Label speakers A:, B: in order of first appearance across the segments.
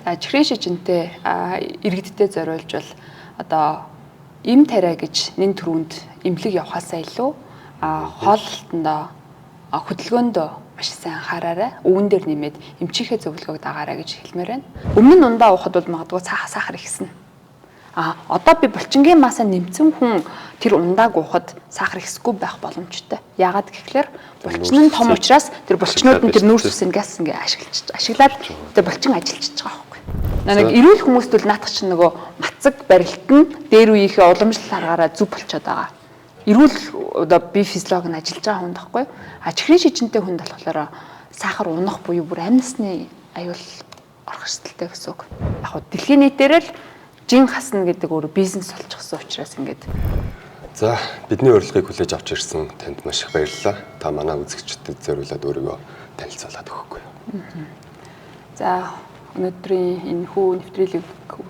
A: За, чихрийн шижинтэй иргэддээ зориулж бол одоо эм тариа гэж нэн түрүүнд эмнэлэг явахаасаа илүү хооллолтондоо, хөдөлгөөндөө маш сайн анхаараарай. Өвөн дээр нэмээд эмчийнхээ зөвлөгөөг дагаарай гэж хэлмээр байна. Өмнө нь ундаа уухад бол магадгүй сахар ихсэн. Одоо би булчингийн масаа нэмсэн хүн тэр ундааг уухад сахар ихсэхгүй байх боломжтой. Яагаад гэхлээр булчин нь том учраас тэр булчнууд нь тэр нүүрс үсний газ ингээ ашиглаад тэр булчин ажиллаж байгаа байхгүй. Нэг эрүүл хүмүүст бол наадах чинь нөгөө мацаг барилт нь дээр үеийнхээ уламжлал аргаараа зүв болчиход байгаа. Эрүүл одоо бие физиологи нь ажиллаж байгаа хүнд байхгүй. Чихрийн шижинтэй хүнд болохоор сахар унах буюу бүр амь насны аюул орох эрсдэлтэй гэсэн үг. Яг хөө дэлхийн нийтээр л жин хасна гэдэг өөр бизнес болчихсон учраас ингээд.
B: За, бидний урилгыг хүлээж авч ирсэн танд маш их баярлалаа. Та манай үзэгчдэд зориулаад өөрийгөө танилцуулаад өгөхгүй юу?
A: За, өнөөдрийн энэ хүү нэвтрүүлэг,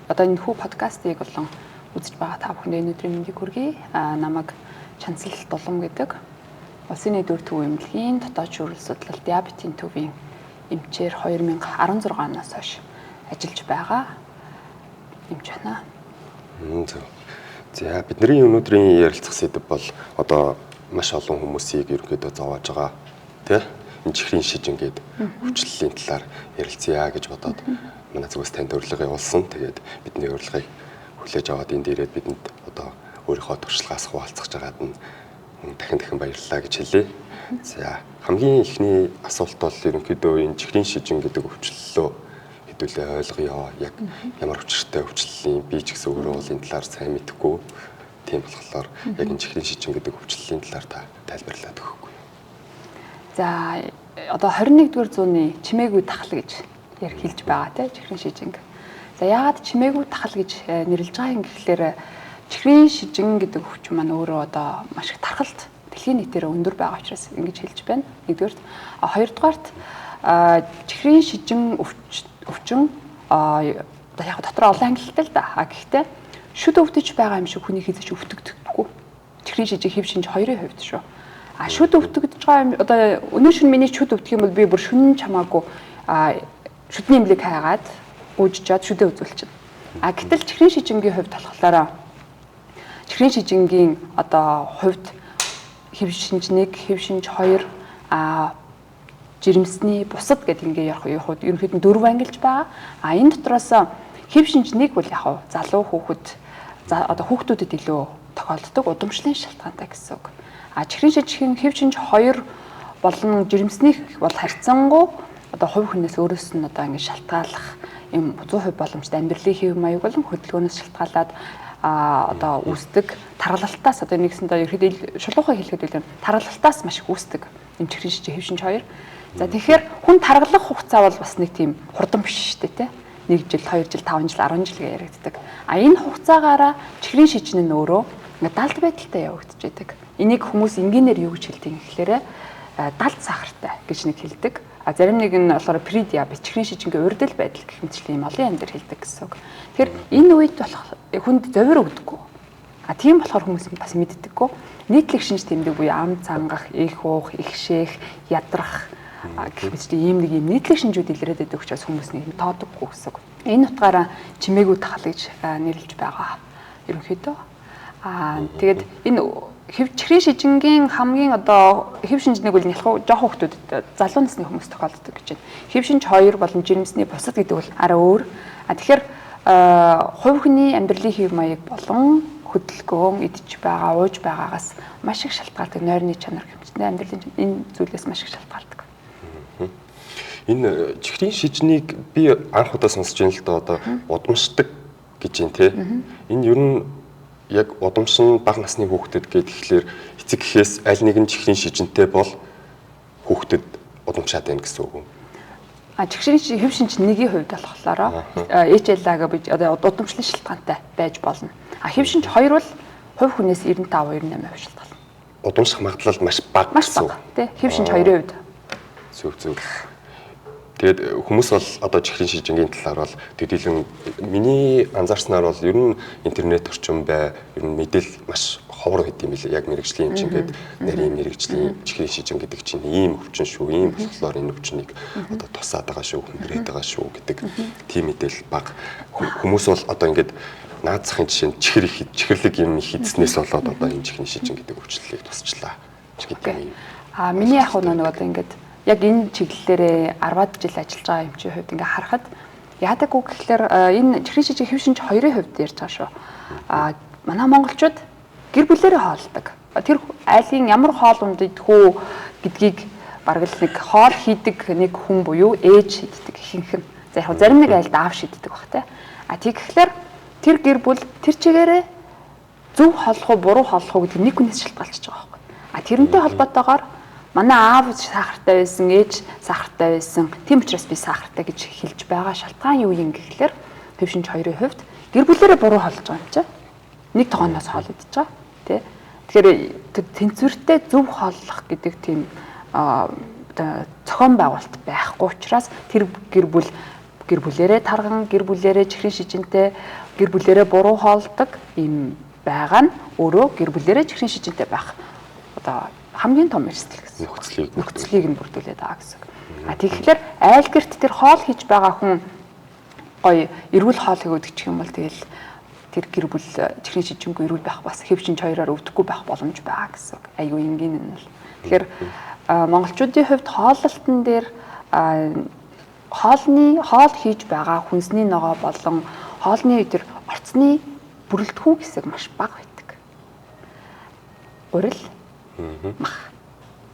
A: одоо энэ хүү подкастыг болон үзэж байгаа та бүхэндээ өнөөдрийн мэндийг хүргэе. Намайг Чансал Дулам гэдэг. Улсын нийт үр төв эмнэлгийн дотоод шүүрэл судлал диабетийн төвийн эмчээр 2016 оноос хойш ажиллаж байгаа эмч байна.
B: Зөв. За, бидний өнөөдрийн ярилцах сэдэв бол одоо маш олон хүмүүсийг ерөнхийдөө зовоож байгаа, тий? Энэ чихрийн шижин гээд өвчлөлийн талаар ярилцъя гэж бодоод манай зүгээс танд урилга явуулсан. Тэгээд бидний урилгыг хүлээж аваад энд ирээд бидэнд одоо өөрийнхөө туршлагаас хуваалцах жагаад нь дахин дахин баярлалаа гэж хэлье. За, хамгийн эхний асуулт бол ерөнхийдөө энэ чихрийн шижин гэдэг өвчлөлөө хэдүүлээ ойлгоё. Яг ямар учиртай өвчлөлийн, би ч гэсэн өөрөө бол энэ талаар сайн мэдэхгүй. Тийм болохоор яг энэ чихрийн шижин гэдэг өвчлөлийн талаар та тайлбарлаад өгөхгүй юу?
A: За, одоо 21-р зууны чимээгүй тахал гэж яг хэлж байгаа тийм чихрийн шижинг. За, яагаад чимээгүй тахал гэж нэрлэж байгаа юм гэхлээр чихрийн шижин гэдэг өвчин маань өөрөө одоо маш их тархалт дэлхийн нийтээр өндөр байгаа учраас ингэж хэлж байна. Нэгдүгээрт, хоёрдугаарт чихрийн шижин өвчин одоо яг дотор олон ангилалтай л да. Гэхдээ шүд өвдөж байгаа юм шиг хүний хэзээ ч өвтгөдөггүй. Чихрийн шижин хэв шинж хоёрын хувьд шүү. Шүд өвтгөдөж байгаа юм одоо өнөө шөнө миний шүд өвдөх юм бол би бүр шөнө чамаагүй шүдний эмнэлэг хайгаад гүйжчихэд шүдээ үзүүлчихнэ. Гэтэл чихрийн шижингийн хувьд болохоор чихрийн шижингийн одоо хувьд хэв шинж 1, хэв шинж 2, жирэмсний бусад гэдэг ингээ явах ерөнхийдөө дөрвөн ангилж байгаа. Энэ дотроос хэв шинж 1 бол яг залуу хүүхэд, одоо хүүхдүүдэд илүү тохиолддог удамшлын шалтгаантай гэсэн үг. Чихрийн шижин хэв шинж 2 болон жирэмснийх бол харьцангуй одоо хувь хүнээс өөрөөс нь одоо ингээ шалтгааллах юм 100% боломжтой амьдралын хэв маяг болон хөдөлгөөнөөс шалтгаалаад одоо үүсдэг таргалалтаас одоо нэгсэндээ ерөнхийдөө шулуухай хэлэхэд үл таргалалтаас маш их үүсдэг юм чихрийн шижин хэв шинж 2. За, тэгэхээр хүн таргалах хугацаа бол бас нэг тийм хурдан биш шүү дээ, тэ. 1 жил, 2 жил, 5 жил, 10 жил гэж яригддаг. Энэ хугацаагаараа чихрийн шижин нь өөрөө ингээ далд байдалтай явагдчихэдэг. Энийг хүмүүс энгийнээр юу гэж хэлдэг юм гэхлээрэ далд сахартай гэж нэг хэлдэг. Зарим нэг нь болохоор предиабет, чихрийн шижингийн урдл байдал гэх мэтчлэн юм олон юм дээр хэлдэг гэсэн үг. Тэгэхээр энэ үед болох хүнд зовир өгдөггүй. Тийм болохоор хүмүүс бас мэддэггүй. Нийтлэг шинж тэмдэг буюу ам цангах, их уух, ихшээх, ядрах гэх мэт ийм нэг юм нийтлэг шинжүүд илрээд байдаг учраас хүмүүс нэг тоодоггүй гэсэн үг. Энэ утгаараа чимээгүй тахал гэж нэрлэж байгаа ерөнхийдөө. Тэгээд энэ чихрийн шижингийн хамгийн одоо хэв шинж нэг бол нялх жоохон хүүхдүүдэд, залуу насны хүмүүс тохиолддог гэж байна. Хэв шинж 2 болон жирэмсний бусад гэдэг бол арай өөр. Тэгэхээр хувь хүний амьдралын хэв маяг болон хөдөлгөөн, идэж байгаа, ууж байгаагаас маш их шалтгаалдаг. Нойрны чанар хэмжээний амьдралын энэ зүйлээс маш их шалтгаалдаг.
B: Энэ чихрийн шижнийг би анх удаа сонсож байна л да, одоо удамшдаг гэж юм те. Энэ ер нь яг удамшин бага насны хүүхдэд гээд тэгэхээр эцэг гэхээс аль нэгэн чихрийн шижинтэй бол хүүхдэд удамшаад байна гэсэн үг үү?
A: Чихрийн хэв шинж 1-ийн хувьд болохоор HLA-г би одоо удамшлын шалтгаантай байж болно. Хэв шинж 2 бол хувь хүнээс 95 98% шалтгаална.
B: Удамших магадлал маш бага гэсэн үг.
A: Тий, хэв шинж 2-ын хувьд.
B: Зөв зөв. Тэгээд хүмүүс бол одоо чихрийн шижингийн талаар бол төдийлөн миний анзаарснаар бол ер нь интернет орчин бай, ер нь мэдээлэл маш ховор байд юм билээ. Яг мэрэгжлийн юм чинь ингээд нарийн мэрэгжлийн чихрийн шижин гэдэг чинь ийм өвчин шүү, ийм болохоор энэ өвчнийг одоо тусаад байгаа шүү, хүндрээд байгаа шүү гэдэг тийм мэдээлэл бага. Хүмүүс бол одоо ингээд наад захын жишээ нь чихэр их чихэрлэг юм их идснээс болоод одоо энэ чихний шижин гэдэг өвчлөлийг тусчлаа гэдэг юм.
A: А миний яг нэг одоо ингээд яг энэ чиглэлээрээ 10-аад жил ажиллаж байгаа юм чи хувьд ингээд харахад яадаг үг гэхлээр энэ чихрийн шижин хэв шинж хоёрын хувьд ярьж байгаа шүү. А манай монголчууд гэр бүлээрээ хоолдог. Тэр айлын ямар хоол унд идэх үү гэдгийг бараг л нэг хоол хийдэг нэг хүн буюу ээж шийддэг ихэнх нь. За яг зарим нэг айлд аав шийддэг бах те. А тэгэхлээр тэр гэр бүл тэр чигээрээ зөв хооллох уу буруу хооллох уу гэдэг нэг хүнээс шалтгаалчихж байгаа байхгүй. А тэрнтэй холбоотойгоор манай аав сахартай байсан, ээж сахартай байсан. Тийм учраас би сахартай гэж хэлж байгаа шалтгаан юу юм гэхлээр хэв шинж хоёрын хувьд гэр бүлээрээ буруу хооллож байгаа юм чинь. Нэг тогооноос хоол идэж байгаа тий. Тэгэхээр тэнцвэртэй зөв хооллох гэдэг тийм зохион байгуулалт байхгүй учраас тэр гэр бүл гэр бүлэрээ тарган, гэр бүлэрээ чихрийн шижинтэй, гэр бүлэрээ буруу хоолдог юм байгаа нь өөрөө гэр бүлэрээ чихрийн шижинтэй байх одоо хамгийн том эрсдэл
B: гэсэн.
A: Нөхцөлийг нь бүрдүүлээд байгаа гэсэн. А тэгэхээр айл гэрт тэр хоол хийж байгаа хүн гоё эрүүл хоол хийгээд гэх юм бол тэгэл тэр гэр бүл чихрийн шижингүй эрүүл байх бас хэв шинж хоёроор өвдөхгүй байх боломж байгаа гэсэн. Айгүй энгийн нь бол. Тэгэхээр монголчуудын хувьд хооллолтон дээр хоолны хоол хийж байгаа хүнсний ногоо болон хоолны тэр орцны бүрэлдэхүүн хэсэг маш бага байдаг. Гурил, мах,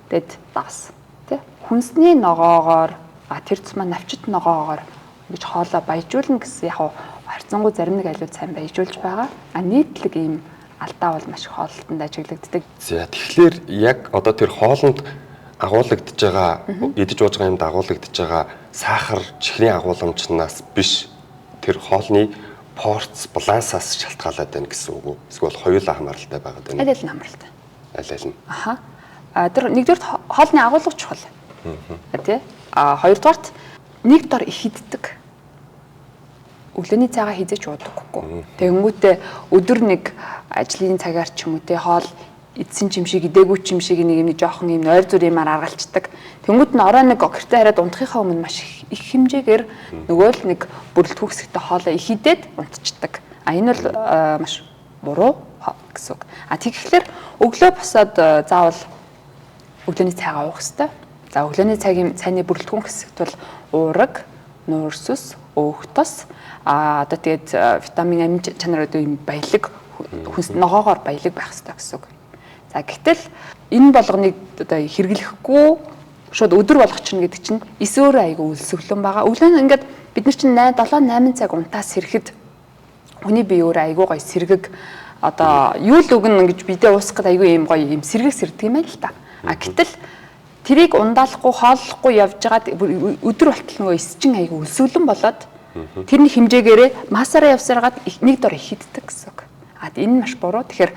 A: тэгэд давс, тий. Хүнсний ногоогоор тэр тусмаа навчит ногоогоор ингэж хоолоо баяжуулна гэсэн яг харьцангуй зарим нэг айлууд сайн баяжуулж байгаа. А нийтлэг ийм алдаа бол маш их хооллолтонд ажиглагддаг.
B: За тэгэхээр яг одоо тэр хоолнд агуулгадж байгаа, идэж ууж байгаа юмд агуулгадж байгаа сахар, чихрийн агууламжнаас биш тэр хоолны порц балансаас шалтгаалаад байна гэсэн үг үү? Эсвэл хоёулаа хамааралтай байгаад байна?
A: Аль аль нь хамааралтай.
B: Аль аль нь.
A: Аха. А тэр нэгдүгээрт хоолны агуулга чухал. Тий. А хоёрдугаарт нэг дор их иддэг. Өглөөний цайгаа хизээч уудаггүй. Тэгэнгүүтээ өдөр нэг ажлын цагаар ч юм уу те хоол эдсэн ч юм шиг идээгүй ч юм шиг нэг юм жоохон юм ойр зүр юмар аргалцдаг. Тэнгүүд нь орой нэг гэртээ хараад унтахынхаа өмнө маш их хэмжээгээр нөгөө л нэг бүрэлдэхүүн хэсэгтээ хоолоо их идээд унтчихдаг. А энэ бол маш буруу гэсэн үг. А тэгэхээр өглөө босоод заавал өглөөний цайгаа уух ёстой. За өглөөний цагийн цайны бүрэлдэхүүн хэсэгт бол уураг, нуурсүс, өөх тос, а одоо тэгээд витамин, амин чанар гэдэг юм баялаг хүнс ногоогоор баялаг байх ёстой гэсэн үг. За гэтэл энэ болгоныг одоо хэрэглэхгүй шууд өдөр болгочихно гэдэг чинь эс өөрөө айгүй өлсөглөн байгаа. Өглөө нь ингээд бид нар чинь 7 8 цаг унтаас сэрэхэд хүний бие өөрөө айгүй гоё сэргэг одоо юу л өгнө гэж бидээ уусгах гээд айгүй юм гоё юм сэргэг сэрдэг юм байна л та. А гэтэл тэрийг ундаалахгүй хооллохгүй явж байгаад өдөр болтол нөгөө эс чин айгүй өлсөглөн болоод тэрний хэмжээгээрээ масаараа явсараад нэг дор их иддэг гэсэн үг. А энэ маш буруу. Тэгэхээр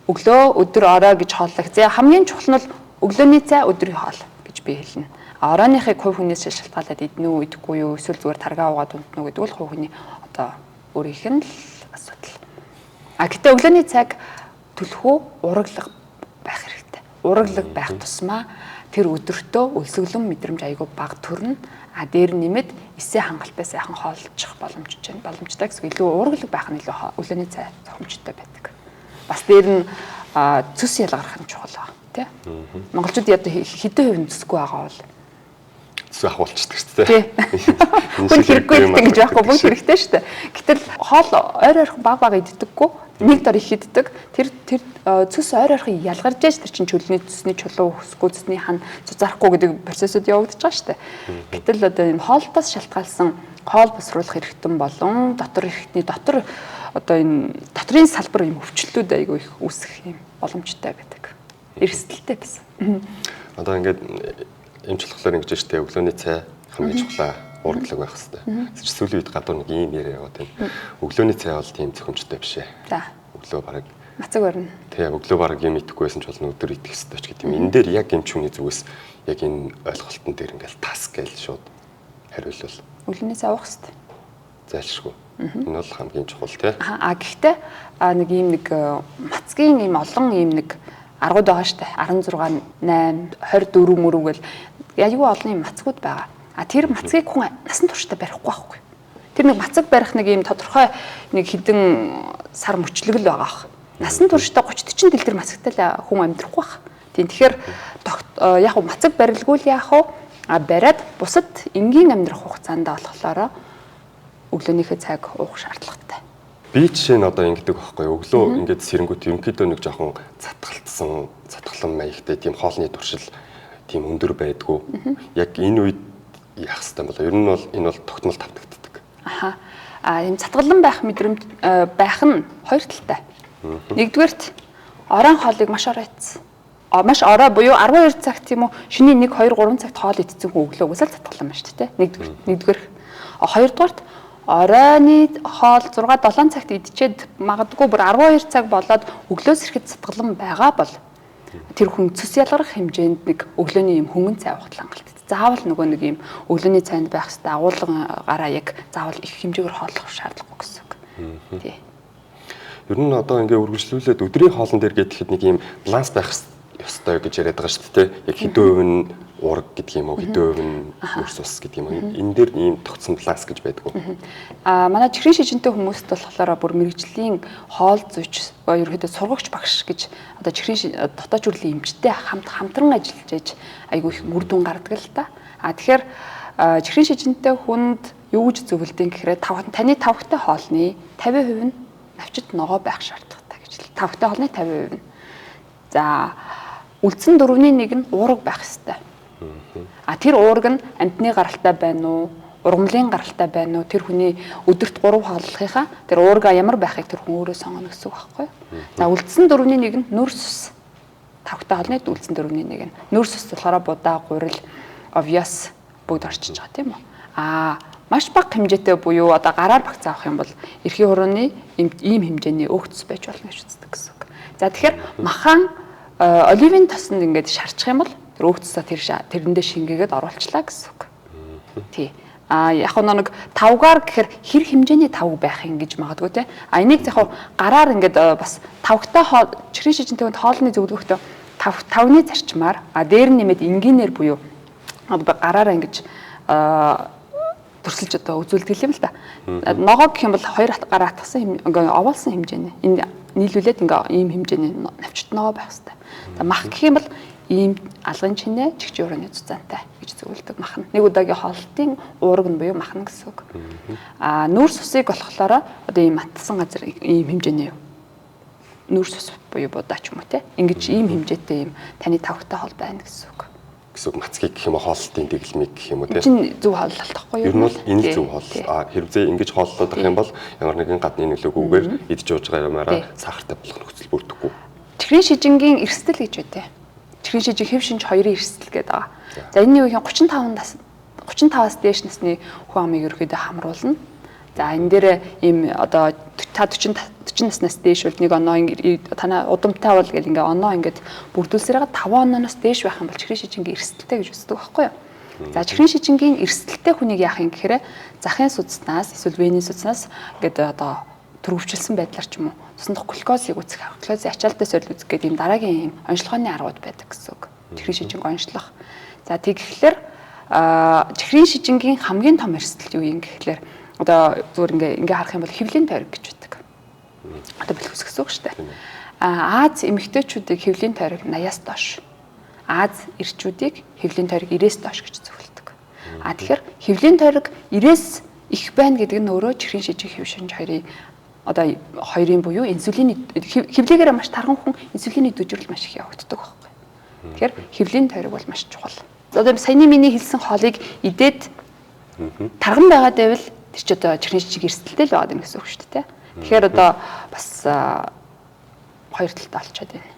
A: өглөө өдөр орой гэж хооллох. За хамгийн чухал нь бол өглөөний цай өдрийн хоол гэж би хэлнэ. А оройныхыг хувь хүнээс шалтгаалаад иднэ үү, идэхгүй юу, эсвэл зүгээр таргаа уугаад унтна уу гэдэг бол хувь хүний одоо өөрийнх нь л асуудал. А гэтээ өглөөний цайг түлхүү ураглаг байх хэрэгтэй. Ураглаг байх тусмаа тэр өдөртөө өлсгөлөн мэдрэмж айгүй бага төрнө. А дээр нэмээд эсээ хангалттай сайхан хоолчих боломжтой байна. Боломжтой гэсэн илүү ураглаг байх нь илүү өглөөний цай зохимжтой байдаг. Бас дээр нь цөс ялгарх нь чухал байна, тий. Монголчууд одоо хэдэн хувь нь цөсгүй байгаа бол
B: цөс ахуулчихдаг шүү дээ.
A: Хүн хэрэггүй гэж байхгүй, бүгд хэрэгтэй шүү дээ. Гэтэл хоол ойр ойрхон баг баг иддэггүй, нэг дор их иддэг. Тэр тэр цөс ойр ойрхон ялгарч яаж тэр чинь чөлөөний цөсний чулуу өсөхгүй, цөсний хан цуцаарахгүй гэдэг процессууд явагдаж байгаа шүү дээ. Гэтэл одоо энэ хоолтоос шалтгаалсан хоол босруулах эрхтэн болон дотор эрхтний дотор одоо энэ дотрын салбар юм өвчлөлүүд айгүй их үүсэх юм боломжтой байдаг. Эрсдэлтэй байсан.
B: Одоо ингээд эмч болохоор ингэж штэ өглөөний цай хамгийн чухлаа уурдлаг байх хэвээр. Сүүлийн үед гадуур нэг ийм яриа яваад байна. Өглөөний цай бол тийм зохимжтой биш ээ.
A: За.
B: Өглөө бараг
A: мацаг барина.
B: Тий, өглөө бараг юм идэхгүй байсан ч болно өдөр идэх хэвээр ч гэдэг юм. Энэ дээр яг эмч хүний зүгээс яг энэ ойлголтон дээр ингээл тас гээл шууд хариулвал.
A: Өглөөний цай уух хэвээр.
B: Зайлшгүй. Энэ бол хамгийн чухал тий.
A: А гэхдээ нэг ийм нэг мацгийн ийм олон ийм нэг аргууд байгаа штэ. 16 8 24 мөрөв гэл аюу олон ийм мацгууд байгаа. А тэр мацгийг хүн насан туршдаа барихгүй байхгүй. Тэр нэг мацаг барих нэг ийм тодорхой нэг хідэн сар мөчлөг л байгаа ах. Насан туршдаа 30 40 жил тэр мацагтай л хүн амьдрахгүй бах. Тийм, тэгэхээр яг мацаг барилгүй л яах вэ? А бариад бусад энгийн амьдрах хугацаанд болохоор өглөөнийхөө цайг уух шаардлагатай.
B: Би жишээ нь одоо ингэдэг байхгүй. Өглөө ингээд сэрэнгүүт ерөнхийдөө нэг жоохон цатгалтсан, цатгалан маягтай тийм хоолны туршил тийм өндөр байдгүй. Яг энэ үед яах ёстой юм бол? Ер нь бол энэ бол тогтмол тавтагддаг.
A: Аха. А ийм цатгалан байх мэдрэмж байх нь хоёр талтай. Нэгдүгээрт оройн хоолыг маш орой идсэн. Маш орой буюу 12 цагт юм уу шөнийн 1 2 3 цагт хоол идсэн хүн өглөө угсаал цатгалан байна шүү дээ. Нэгдүгээр. Хоёрдугаарт оройны хоол 6 7 цагт идчихэд магадгүй бүр 12 цаг болоод өглөөс ирэхэд цатгалан байгаа бол тэр хүн цөс ялгарх хэмжээнд нэг өглөөний юм хөнгөн цай уух хангалттай. Заавал нөгөө нэг юм өглөөний цайнд байх хэвээр агуулган гараа яг заавал их хэмжээгээр хооллох шаардлагагүй гэсэн үг. Тий.
B: Ер нь одоо ингээ үргэлжлүүлээд өдрийн хоолн дээр гэхэд нэг юм баланс байх ёстой гэж яриад байгаа шүү дээ. Яг хэдэн хувь нь уураг гэдэг юм уу, хэдэн хувь нь нүрс ус гэдэг юм уу. Энэ дээр ийм тогтсон баланс гэж байдаг уу?
A: Аа манай чихрийн шижинтэй хүмүүст болохоор бүр мэрэгжлийн хоол зүйч, ерөнхийдөө сургагч багш гэж одоо чихрийн дотоод хүрлийн эмчтэй хамтран ажиллаж ээж айгүй их үр дүн гардаг л та. А тэгэхээр чихрийн шижинтэй хүнд юу гэж зөвлөдөг гэхээр таны тавхтай хоолны 50% нь навчит ногоо байх шаардлагатай гэж л. Тавхтай хоолны 50% нь. За үлдсэн 4-ний 1 нь уураг байх ёстой. А тэр уураг нь амьтны гаралтай байна уу, ургамлын гаралтай байна уу? Тэр хүний өдөрт 3 хооллохынхаа тэр уурга ямар байхыг тэр хүн өөрөө сонгоно гэсэн үг байхгүй юу? За үлдсэн 4-ний 1 нь нүрс ус. Тавхтай хоолны үлдсэн 4-ний 1 нь нүрс ус болохоор будаа, гурил, овёс бүгд орчиж байгаа тийм үү? А маш бага хэмжээтэй буюу одоо гараар багцаа авах юм бол эрхийн хурууны ийм хэмжээний өөх цус байж болно гэж үздэг гэсэн үг. За тэгэхээр махан оливын тосонд ингээд шарчих юм бол тэр өөх цусаа тэрэндээ шингээгээд оруулчлаа гэсэн үг. Тий. А яг нэг тавгаар гэхээр хэр хэмжээний тавг байх юм гэж магадгүй те. А энийг яг гараар ингээд бас тавгтай чихрийн шижинтэй хүнд хоолны зөвлөгөөтэй тавны зарчмаар а дээр нь нэмээд энгийнээр буюу гараараа ингэж төрсөлж одоо үзүүлдэг юм л да. Ногоо гэх юм бол хоёр гараа атгасан ингээ овоолсон хэмжээний энэ нийлүүлээд ингээ ийм хэмжээний навчит ногоо байх хэвээр. За мах гэх юм бол ийм алган чинээ чигчийн ураны цуцаантай гэж зөвлөдөг мах нь. Нэг удаагийн хоолтын уураг нь буюу мах нь гэсэн үг. А нүүрс усыг болохоор одоо ийм матсан газар ийм хэмжээний нүүрс ус буюу будаа ч юм уу те. Ингэж ийм хэмжээтэй ийм таны тавхтай хоол байна гэсэн үг.
B: Гэсэн үг мацгийг гэх юм уу, хооллолтын дэглэмийг гэх юм уу те.
A: Чин зөв хооллолт тахгүй юу?
B: Ер нь бол энэ л зөв хооллолт. А хэрвээ ингэж хооллоод авах юм бол ямар нэгэн гадны нөлөөгүйгээр идэж ууж байгаа юмараа сахартай болох нөхцөл бүрдэхгүй.
A: Чихрийн шижингийн эрсдэл гэж үү те. Чихрийн шижиг хэв шинж хоёрын эрсдэл гэдэг байгаа. За энэ юу гэх юм 35-аас дээш насны хүн амыг ерөөхдөө хамруулна. За энэ дээр ийм одоо та 40 наснаас дээш бол нэг оноо танаа удамтай бол гэл ингээ оноо ингээд бүрдүүлсээр байгаа 5 онооноос дээш байх юм бол чихрийн шижингийн эрсдэлтэй гэж үздэг байхгүй юу? За чихрийн шижингийн эрсдэлтэй хүнийг яах юм гэхээр захын судснаас эсвэл вений судснаас ингээд одоо төрөвчлсөн байдлаар ч юм уу цуснд глюкозыг үүсгэх, глюкозын ачаалтай сорил үүсгэх гэдэг ийм дараагийн ийм онцлогооны аргууд байдаг гэсэн үг. Чихрийн шижинг онцлох. За тэгэхлээр чихрийн шижингийн хамгийн том эрсдэл юу юм гэхлээр одоо зүгээр ингээ харах юм бол хэвлийн тойрог гэж байдаг. Одоо бэлхүүс гэсэн үг шүү дээ. А Аз эмэгтэйчүүдийг хэвлийн тойрог 80-аас доош. Аз эрчүүдийг хэвлийн тойрог 90-ээс доош гэж зөвлөдөг. А тэгэхээр хэвлийн тойрог 90-ээс их байна гэдэг нь өөрөө чихрийн шижиг хэв шинж хоёрын одоо хоёрын буюу инсулины хэвлийгээрээ маш тарган хүн инсулины дүжрэл маш их явагддаг байхгүй. Тэгэхээр хэвлийн тойрог бол маш чухал. Одоо саяны миний хэлсэн хоолыг идээд тарган байгаа гэвэл тэр чи одоо чихрийн шижиг эрсдэлтэй л байгаа юм гэсэн үг шүү дээ. Тэгэхээр одоо бас хоёр талтай олцоод байна.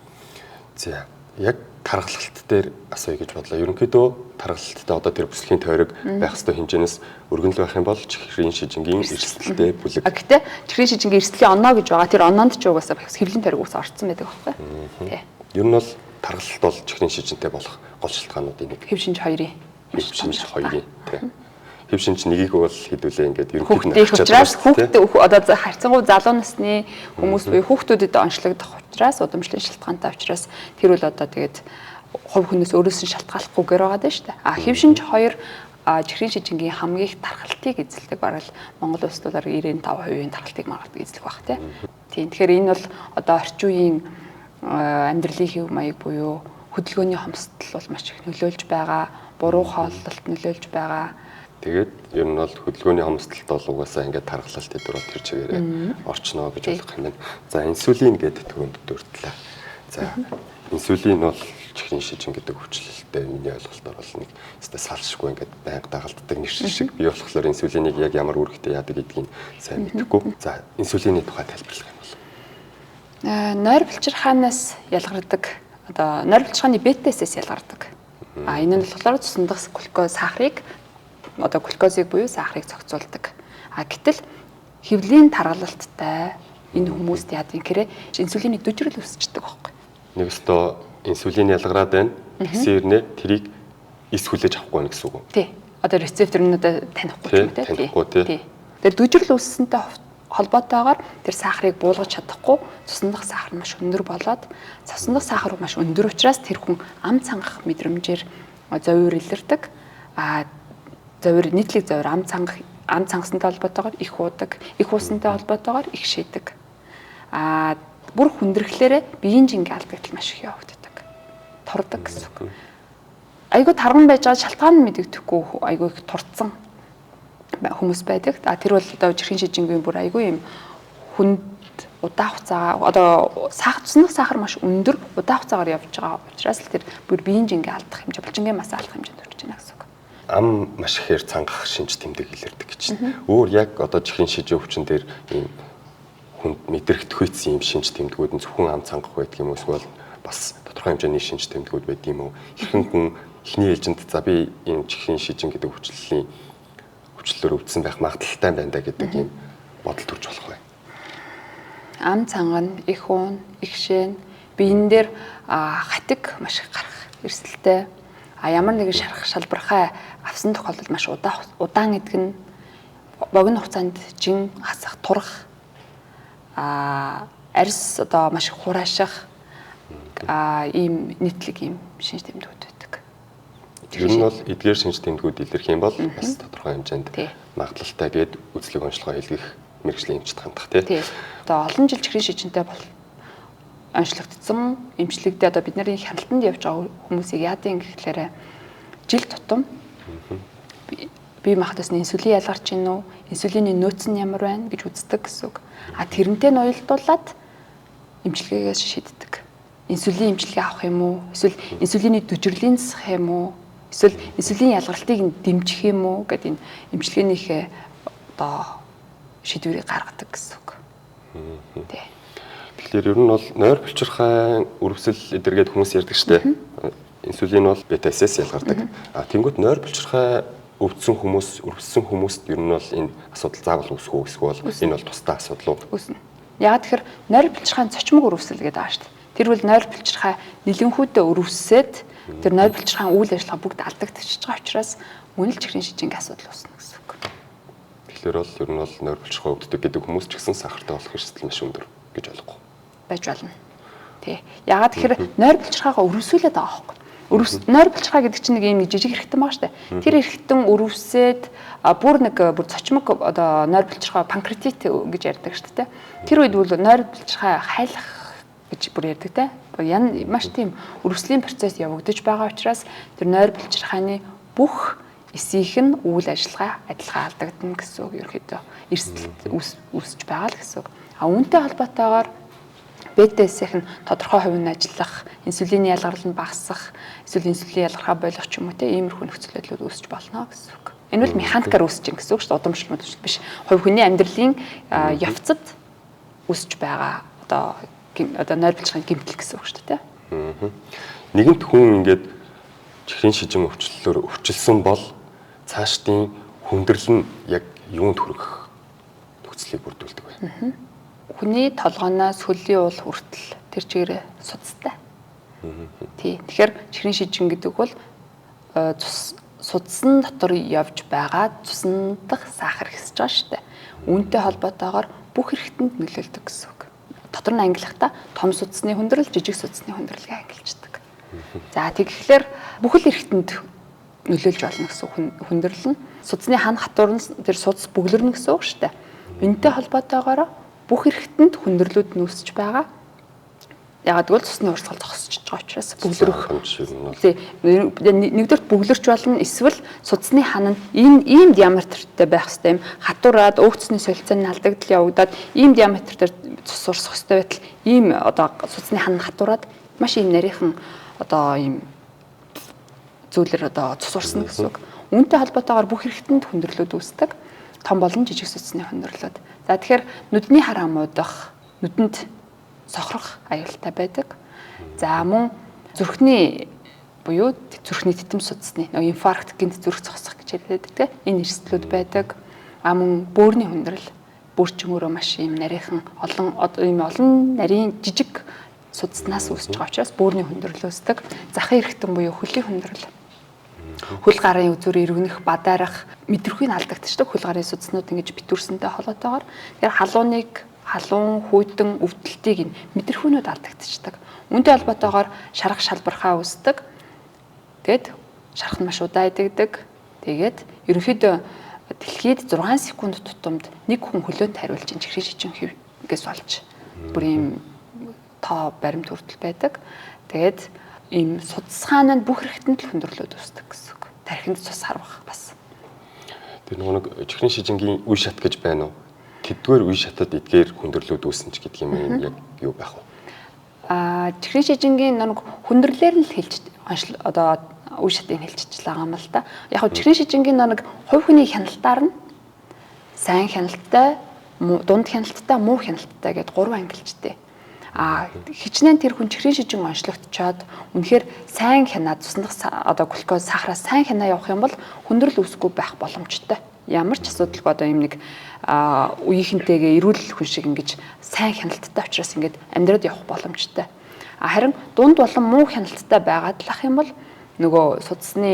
B: За яг таргалалт дээр асууя гэж бодлоо. Ерөнхийдөө таргалалттай одоо тэр бүслэгийн тойрог байх ёстой хэмжээнээс өргөнл байх юм бол чихрийн шижингийн эрсдэлтэй бүлэг.
A: А гэтээ чихрийн шижингийн эрсдлийн оноо гэж байгаа. Тэр оноонд ч угаасаа хэвлийн тойрог ус орцсон байдаг байхгүй. Тий.
B: Ер нь бол таргалалт бол чихрийн шижинтэй болох гол шалтгаануудын нэг.
A: Хэв шинж хоёрын.
B: Хэв шинж хоёрын тий. Хэв шинж нэгийг бол хэдүүлээ ингээд
A: ерөнхийд нь учраас хүүхдээ одоо харьцангуй залуу насны хүмүүс буюу хүүхдүүдэд онцлогдох учраас удамшлын шалтгаантай учраас тэр бол одоо тэгээд хувь хүнээс өөрөөс нь шалтгааллахгүйгээр байгаа даа шүү дээ. А хэв шинж 2 чихрийн шижингийн хамгийн их тархалтыг эзэлдэг, бараг л Монгол улсад бол 95% тархалтыг маргадаг эзлэх байх тий. Тийм. Тэгэхээр энэ бол одоо орчин үеийн амьдралын хэв маяг буюу хөдөлгөөний хомсдол бол маш их нөлөөлж байгаа, буруу хооллолт нөлөөлж байгаа.
B: Тэгээд ер нь бол хөдөлгөөний хомсдолт бол угаасаа ингээд тархалт эдгээр бол тэр чигээрээ орчноо гэж ойлгох юм байна. За инсулин гэдэг түрүүнд дурдлаа. За инсулин бол чихрийн шижин гэдэг өвчлөлттэй миний ойлголтоор бол нэг өстой салшгүй ингээд байнга дагалддаг нэр шиг. Би болохоор инсулинийг яг ямар үүрэгтэй яадаг гэдгийг сайн мэдэхгүй. За инсулины тухай тайлбарлах юм бол.
A: Нойр булчирхаанаас ялгардаг. Одоо нойр булчирхааны бета-сээс ялгардаг. А энэ нь болохоор цусан дах глюкоз сахарыг одоо глюкозыг буюу сахарыг зохицуулдаг. А гэтэл хэвлийн таргалалттай энэ хүмүүст яадаг гэхээр инсулины дүжрэл өсчдөг байхгүй.
B: Нэг өстөө инсулин ялгараад байна. Тэгсэн хэрнээ тэрийг эс хүлээж авахгүй байна гэсэн үг үү?
A: Тий. Одоо рецептор нь одоо танихгүй юм
B: тий. Танихгүй тий.
A: Тэр дүжрэл өссөнтэй холбоотойгоор тэр сахарыг буулгаж чадахгүй цусан дах сахар нь маш өндөр болоод цусан дах сахар маш өндөр учраас тэр хүн ам цангах мэдрэмжээр зовиур илэрдэг. А зовиур нийтлэг зовиур ам цангах ам цангасантай холбоотойгоор их уудаг, их уусантай холбоотойгоор их шийдэг. А бүр хүндрэлээрээ биеийн жингээ алдагдал маш их явагддаг. Турдаг гэсэн үг. Айгүй тарган байж байгаа шалтгаан нь мэдэгдэхгүй айгүй их турцсан хүмүүс байдаг. А тэр бол одоо жирхэн шижингийн бүр айгүй юм хүнд удаан хугацаагаа одоо цуснах сахар маш өндөр удаан хугацаагаар явж байгаа учраас л тэр бүр биеийн жингээ алдах хэмжээ, булчингийн мас алдах хэмжээнд хүрч байна гэсэн үг.
B: Ам маш ихээр цангах шинж тэмдэг илэрдэг гэж. Өөр яг одоо чихрийн шижин өвчин дээр ийм хүнд мэдрэгдэхүйцсэн ийм шинж тэмдгүүд нь зөвхөн ам цангах байдаг юм уу эсвэл бас тодорхой хэмжээний шинж тэмдгүүд байдаг юм уу? Хэрхэн хүн эхний ээлжинд за би ийм чихрийн шижин гэдэг өвчлөлийн өвчлөлөөр өвдсөн байх магадлалтай байна да гэдэг ийм бодол төрж болох бай.
A: Ам цангана, их уун, их шэн, биен дээр хатиг маш их гарах эрсдэлтэй. А ямар нэгэн шарах шалбархай авсан тохиолдолд маш удаан гэдэг нь богино хугацаанд жин хасах, турах, арьс одоо маш их хурааших ийм нийтлэг ийм шинж тэмдгүүд байдаг.
B: Ер нь бол эдгээр шинж тэмдгүүд илэрх юм бол бас тодорхой хэмжээнд магадлалтай гээд үзлэг онцлогоо илгээх мэргэжлийн эмчит хандах тий.
A: Одоо олон жил чихрийн шижинтэй бол онцлогдсон эмчилгээдээ одоо бид нарын хяналтанд явж байгаа хүмүүсийг яадын гэхлээрэ жил тутам бие махбодоос нь инсулин ялгарч гин үү, инсулины нөөц нь ямар байна гэж үздэг гэсэн үг. А тэрнтэй нь уялдуулаад эмчилгээгээс шийддэг. Инсулин эмчилгээ авах юм уу? Эсвэл инсулины дүжирлийн засах юм уу? Эсвэл инсулин ялгартыг нь дэмжих юм уу гэдэг энэ эмчилгээнийхээ одоо шийдвэрийг гаргадаг гэсэн үг. Тий.
B: Тэгэхээр ер нь бол нойр булчирхайн өрөвсөл эдэргээд хүмүүс ярьдаг штэ. Инсулин бол бета-сээс ялгардаг. А тэнгүүт нойр булчирхай өвдсөн хүмүүс, өрөвссөн хүмүүст ер нь бол энэ асуудал заавал үүсэх үү эсвэл энэ бол тусдаа асуудал уу?
A: Үүснэ. Яг тэгэхээр нойр булчирхайн цочмог өрөвсөл гэдэг байгаа штэ. Тэр бол нойр булчирхай нэлэнхүйдээ өрөвсөөд тэр нойр булчирхайн үйл ажиллагаа бүгд алдагдчихж байгаа учраас мөн л чихрийн шижингийн асуудал үүснэ гэсэн үг.
B: Тэгэхээр бол ер нь бол нойр булчирхай өвддөг гэдэг хүмүүс ч гэсэн сахартай болох эрсдэл маш өндөр гэж ойлгох
A: байж болно. Тий. Яагаад тэгэхээр нойр булчирхайгаа өрөвсүүлээд байгаа байхгүй. Нойр булчирхай гэдэг чинь нэг юм жижиг эрхтэн байгаа штэ. Тэр эрхтэн өрөвсөөд бүр нэг бүр цочмог одоо нойр булчирхай панкреатит гэж ярьдаг штэ тий. Тэр үед бол нойр булчирхай хайлах гэж бүр ярьдаг тий. Ян маш тийм өрөвслийн процесс явагдаж байгаа учраас тэр нойр булчирхайны бүх эсийнх нь үйл ажиллагаа адилхан алдагдана гэсэн үг ерөөхдөө эрсдэл үүсэж байгаа л гэсэн үг. А үүнтэй холбоотойгоор бета-сэх нь тодорхой хувь нь ажиллах, инсулины ялгарл нь багасах, эсвэл инсулин ялгархаа болох ч юм уу те иймэрхүү нөхцөл байдлууд үүсэж болно гэсэн үг. Энэ бол механикаар үүсэж байгаа гэсэн үг шүү дээ. Удамшил мөдөж биш. Хувь хүний амьдралын явцад үүсэж байгаа одоо нойр булчирхайн гэмтэл гэсэн үг шүү дээ.
B: Нэгэнт хүн ингээд чихрийн шижин өвчлөлөөр өвчлсөн бол цаашдын хүндрэл нь яг юунд хүрэх нөхцөлийг бүрдүүлдэг вэ?
A: Хүний толгооноос хөлийн уул хүртэл тэр чигээр судастай. Тий. Тэгэхээр чихрийн шижин гэдэг бол Судсан дотор явж байгаа цусан дах сахар хэсэж байгаа шүү дээ. Үүнтэй холбоотойгоор бүх эрхтэнд нөлөөлдөг гэсэн үг. Дотор нь ангилахдаа том судасны хүндрэл, жижиг судасны хүндрэлгээ ангилждаг. За тэгэхээр бүхэл эрхтэнд нөлөөлж болно гэсэн хүндрэл нь судасны хан хатуур нь тэр судас бөглөрнө гэсэн үг шүү дээ. Энэтэй холбоотойгоор бүх эрхтэнд хүндрэлүүд нь үүсэж байгаа. Ягаад гэвэл цусны урсгал зогсож байгаа учраас бөглөрөх. Тий. Нэгдүгээрт бөглөрч болно, эсвэл судасны хан нь энэ ийм диаметртэй байх хэвээр юм. Хатуураад өөх цусны солилцооны алдагдал явагдаад ийм диаметрээр цус урсгах хэвээр байтал ийм одоо судасны хан хатуураад маш ийм нарийнхан одоо ийм зүйлэр одоо цус урсна гэсэн үг. Үүнтэй холбоотойгоор бүх хэрэгтэнд хүндрэлүүд үүсдэг. Том болон жижиг судасны хүндрэлүүд. За тэгэхээр нүдний хараа муудах, нүдэнд сохрох аюултай байдаг. За мөн зүрхний буюу зүрхний титэм судасны нөгөө инфаркт, гинт зүрх зогсох гэж яриад байдаг. Энэ эрсдлүүд байдаг. А мөн бөөрийн хүндрэл, бөөр чинь өөрөө маш ийм нарийнхан олон ийм олон нарийн жижиг судаснаас үүсэж байгаа учраас бөөрийн хүндрэл үүсдэг. Захын эрхтэн буюу хөлийн хүндрэл. Хөл гарын үзүүр эргэнэх, бадаарах, мэдрэхүй нь алдагдчихдаг. Хөл гарын судаснууд ингэж битүүрсэнтэй холбоотойгоор тэгэхээр халууныг халуун, хүйтэн, өвдөлтийг нь мэдрэхүйнүүд алдагдчихдаг. Үүнтэй холбоотойгоор шарах шалбархаа үүсдэг. Тэгээд шарах нь маш удаа идэгдэг. Тэгээд ерөнхийдөө дэлхийд 6 секунд тутамд нэг хүн хөлөөнд хариулж чихрийн шижин хэвгээс болж бүр ийм тоо баримт хүртэл байдаг. Тэгээд ийм судасгаан нь бүх хэрэгтэнд л хүндрэлүүд үүсдэг гэсэн үг. Тархинд цус харвах бас.
B: Тэр нөгөө нэг чихрийн шижингийн үе шат гэж байна уу? Тэдгээр үе шатад эдгээр хүндрэлүүд үүснэ ч гэдэг юм яг юу байх вэ?
A: Чихрийн шижингийн нэг хүндрэлээр нь л хэлж одоо үе шатыг хэлчихэж байгаа юм л та. Яг нь чихрийн шижингийн нэг хувь хүний хяналтаар нь сайн хяналттай, дунд хяналттай, муу хяналттай гэдээ гурван ангилжтэй. Хичнээн тэр хүн чихрийн шижин онцлогдчоод үнэхээр сайн хянаад цуснах одоо глюкоз сахараас сайн хянаа явах юм бол хүндрэл үүсэхгүй байх боломжтой. Ямар ч асуудалгүй одоо юм нэг үеийнхэнтэйгээ эрүүл хүн шиг ингэж сайн хяналттай учраас ингээд амьдраад явах боломжтой. Харин дунд болон муу хяналттай байгаад л ах юм бол нөгөө судасны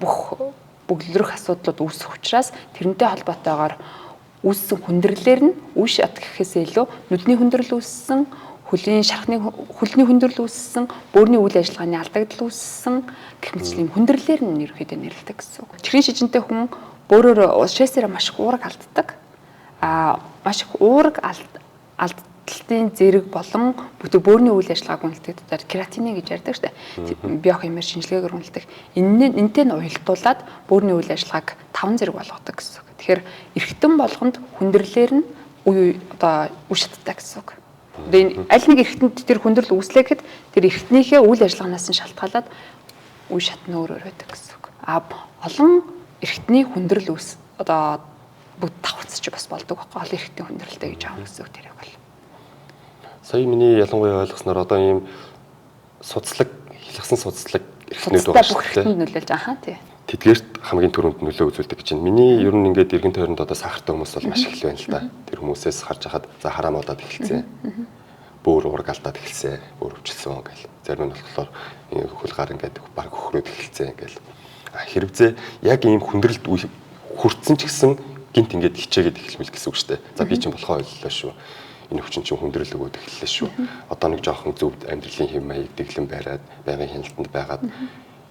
A: бүх бөглөрөх асуудлууд үүсэх учраас тэрнтэй холбоотойгоор үүссэн хүндрэлээр нь үе шат гэхээсээ илүү нүдний хүндрэл үүссэн, хөлийн шархны хөлний хүндрэл үүссэн, бөөрийн үйл ажиллагааны алдагдал үүссэн гэх мэтчлийн хүндрэлээр нь ерөнхийдөө нэрлэдэг гэсэн үг. Чихрийн шижинтэй хүн бөөрөөр шээсээрээ маш их уураг алддаг. Маш их уураг алдалтын зэрэг болон бүтэн бөөрийн үйл ажиллагааг үнэлдэг. Одоо кератин гэж ярьдаг шүү дээ. Биохимиэр шинжилгээгээр үнэлдэг. Энэнтэй нь уялдуулаад бөөрийн үйл ажиллагааг 5 зэрэг болгодог гэсэн үг. Тэгэхээр эргэтэн болгонд хүндрэлээр нь үе одоо үе шаттай гэсэн үг. Одоо энэ аль нэг эргэтэнд тэр хүндрэл үүслээ гэхэд тэр эргэтнийхээ үйл ажиллагаанаас нь шалтгаалаад үе шат нь өөр өөр байдаг гэсэн үг. Олон эргэтний хүндрэл үүс одоо бүгд давхцаж бас болдог байхгүй, олон эргэтний хүндрэлтэй гэж аав гэсэн үг тэрийг бол.
B: Сая миний ялангуяа ойлгосноор одоо ийм судслаг, хялгасан судслаг эргэтнүүд байгаа
A: шүү дээ. Бүх эргэтэнд нөлөөлж ахаа тий.
B: Тэдгээрт хамгийн түрүүнд нөлөө үзүүлдэг гэж байна. Миний ер нь ингээд эргэн тойронд одоо сахартай хүмүүс бол маш их л байна л да. Тэр хүмүүсээс харж хахад за хараам удаад эхэлсэн. Бөөр уураг алдаад эхэлсэн. Бөөр өвчлсөн гэл. Зарим нь болохоор хөл гар ингээд баг хөхрөөд эхэлсэн гэл. Хэрвээ яг ийм хүндрэлд хүртсэн ч гэсэн гинт ингээд хичээгээд эхэлмэл гэсэн үг шүү дээ. За би чинь болохоо ойллоо шүү. Энэ өвчин чинь хүндрэл өгөөд эхэллээ шүү. Одоо нэг жоохон зөв амьдралын хэв маяг дэглэм бариад, байнгын хяналтанд байгаад